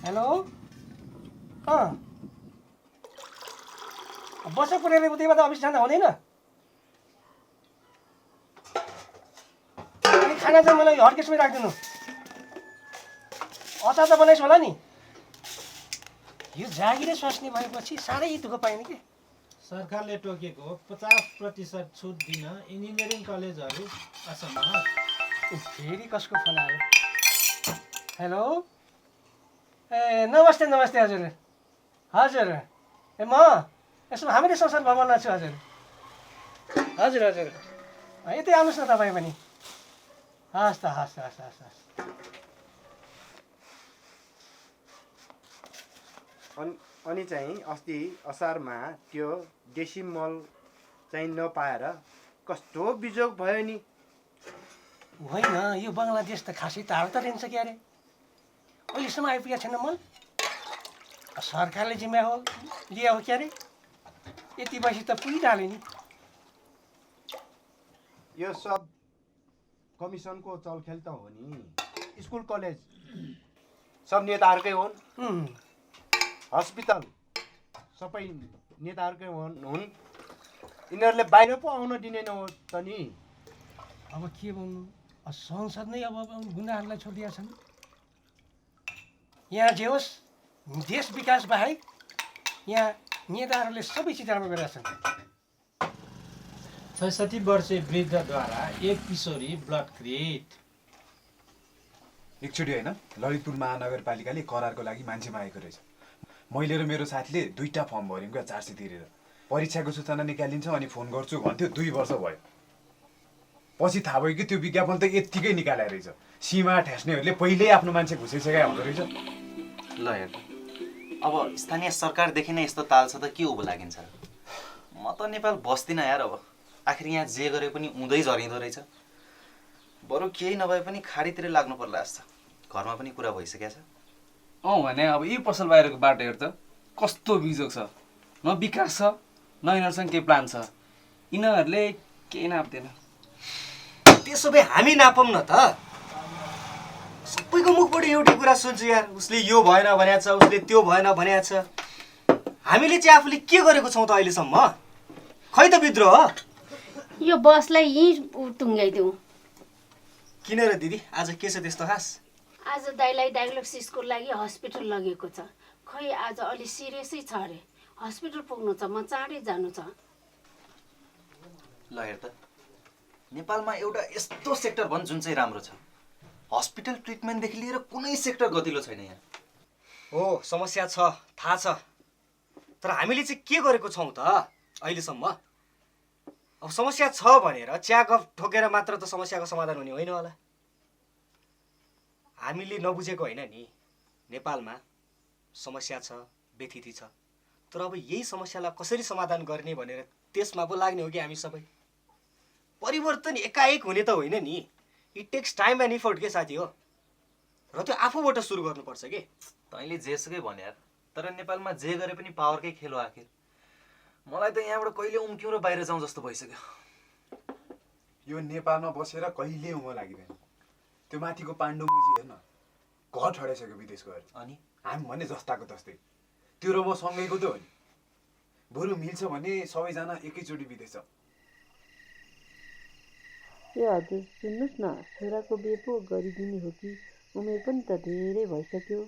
Hello बस पुऱ्याएर उतैबाट office जाँदा हुँदैन? अनि खाना चाहिँ मलाई हर्केसमै राखिदिनु। अचार त बनाइस् होला नि? यो जागिरै स्वास्नी भएपछि साह्रै दुःख पाइने के। सरकारले तोकेको 50% छुट दिन इन्जिनियरिङ कलेजहरू असम्भव। फेरि कसको फोन आयो? हेलो ए नमस्ते नमस्ते हजुर। हजुर ए म यसो हामीले संसार भवनमा छु हजुर। हजुर हजुर यतै आउनुहोस् न तपाईँ पनि। हस् त हस् हस् हस् हस्। अनि चाहिँ अस्ति असारमा त्यो डेसिमल चाहिँ नपाएर कस्तो बिजोग भयो नि। होइन यो बङ्गलादेश त खासै टाढो त रहन्छ क्या अरे। अहिलेसम्म आइपुगेको छैन मल। सरकारले जिम्मा हो लिया हो क्या अरे। यति बसी त पुगिहाल्यो नि। यो सब कमिसनको चलखेल त हो नि। स्कुल कलेज सब नेताहरूकै हुन्। हस्पिटल सबै नेताहरूकै हुन्। यिनीहरूले बाहिर पो आउन दिँदैन हो त नि। अब के भन्नु, संसद नै अब गुन्डाहरूलाई छोडिदिएका छन्। यहाँ जे होस् देश विकास बाहेक यहाँ नेताहरूले सबै चिज राम्रो गरेका छन्। 66 वर्षीय वृद्धद्वारा एक किशोरी बलात्कृत। एकचोटि होइन ललितपुर महानगरपालिकाले करारको लागि मान्छे मागेको रहेछ। मैले र मेरो साथीले 2टा फर्म भर्यौँ क्या 400 तिरेर। परीक्षाको सूचना निकालिन्छ अनि फोन गर्छु भन्थ्यो। 2 वर्ष भयो। पछि थाहा भयो कि त्यो विज्ञापन त यत्तिकै निकाले रहेछ। सीमा ठ्यास्नेहरूले पहिल्यै आफ्नो मान्छे घुसिसकेका हुँदो रहेछ। ल हेर अब स्थानीय सरकारदेखि नै यस्तो ताल छ त के उभो लागिन्छ। म त नेपाल बस्दिनँ यार। अब आखिर यहाँ जे गरे पनि उँधै झरिँदो रहेछ। बरु केही नभए पनि खाडीतिर लाग्नु पर्ला जस्तो। घरमा पनि कुरा भइसकेको छ। भने अब यी पसल बाहिरको बाटो हेर त कस्तो बिजोग छ। न विकास छ न यिनीहरूसँग केही प्लान छ। यिनीहरूले केही नाप्दैन। त्यसो भए हामी नापौँ न त। सबैको मुखबाट एउटै कुरा सुन्छु यार। उसले यो भएन भनेको छ, उसले त्यो भएन भनेको छ। हामीले चाहिँ आफूले के गरेको छौँ त अहिलेसम्म? खै त विद्रोह। यो बसलाई यहीँ टुङ्गाइदिउँ। किन र दिदी आज के छ त्यस्तो खास? आज दाइलाई डायग्नोसिसको लागि हस्पिटल लगेको छ। खै आज अलि सिरियसै छ अरे। हस्पिटल पुग्नु छ, म चाँडै जानु छ। ल हेर त नेपालमा एउटा यस्तो सेक्टर भन् जुन चाहिँ राम्रो छ। हस्पिटल ट्रिटमेन्टदेखि लिएर कुनै सेक्टर गतिलो छैन यहाँ। हो समस्या छ थाहा छ। तर हामीले चाहिँ के गरेको छौँ त अहिलेसम्म? अब समस्या छ भनेर चिया गफ ठोकेर मात्र त समस्याको समाधान हुने होइन होला। हामीले नबुझेको होइन नि। नेपालमा समस्या छ, व्यथिति छ। तर अब यही समस्यालाई कसरी समाधान गर्ने भनेर त्यसमा पो लाग्ने हो कि हामी सबै। परिवर्तन एकाएक हुने त होइन नि। It takes time and effort के साथी हो। र त्यो आफूबाट सुरु गर्नुपर्छ के। तैँले जेसुकै भने यार। तर नेपालमा जे गरे पनि पावरकै खेल हो आखिर। मलाई त यहाँबाट कहिले उम्क्यौँ र बाहिर जाउँ जस्तो भइसक्यो। यो नेपालमा बसेर कहिले उमो लागिँदैन। त्यो माथिको पाण्डुमुजी हेर्न घर ठडाइसक्यो विदेश गएर। अनि हामी भने जस्ताको तस्तै। त्यो र म सँगैको त हो नि। बरु मिल्छ भने सबैजना एकैचोटि विदेश जाउँ। ए हजुर सुन्नुहोस् न, छोराको बिहे पो गरिदिने हो कि? उमेर पनि त धेरै भइसक्यो।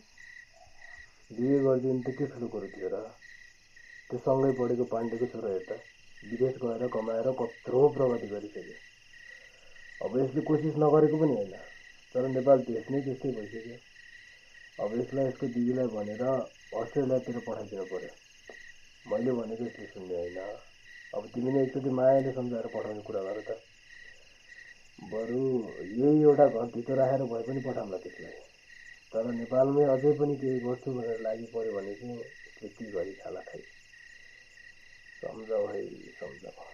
बिहे गरिदिनु त के ठुलो कुरो थियो र। त्यो सँगै पढेको पाण्डेको छोरा हेर त विदेश गएर कमाएर कत्रो प्रगति गरिसक्यो। अब यसले कोसिस नगरेको पनि होइन। तर नेपाल देश नै त्यस्तै भइसक्यो। अब यसलाई यसको दिदीलाई भनेर अस्ट्रेलियातिर पठाइदिनु पर्यो। मैले भनेको यसले सुन्ने होइन। अब तिमी नै एकचोटि मायाले सम्झाएर पठाउने कुरा गर त। बरु यही एउटा घरभित्र राखेर भए पनि पठाउँला त्यसलाई। तर नेपालमै अझै पनि केही गर्छु भनेर लागि पर्यो भने चाहिँ त्यति गरी खाला खाइ। सम्झाऊ है सम्झाऊ।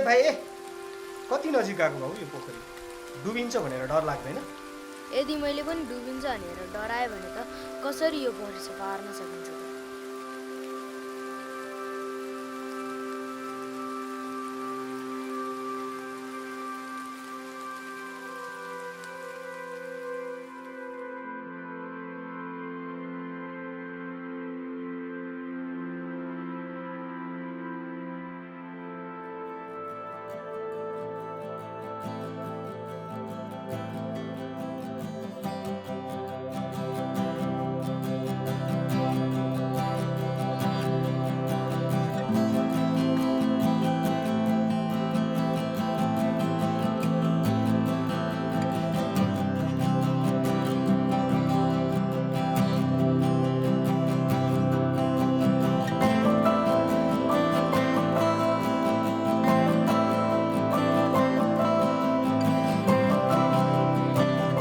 भाइ कति नजिक आएको भाउ यो पोखरी डुबिन्छ भनेर डर लाग्दैन? यदि मैले पनि डुबिन्छ भनेर डराएँ भने त कसरी यो पोखरी सफा पार्न सकिन्छ त?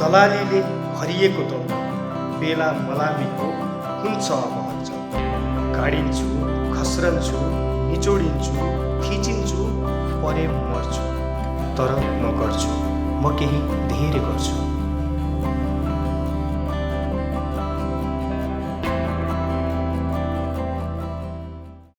दलालीले हरिएको दौड बेला मलामीको हुन्छ अब अञ्चल। गाडिन्छु, खस्रन्छु, निचोडिन्छु, थिचिन्छु, परे मर्छु, तर म गर्छु, म केही धेरै गर्छु।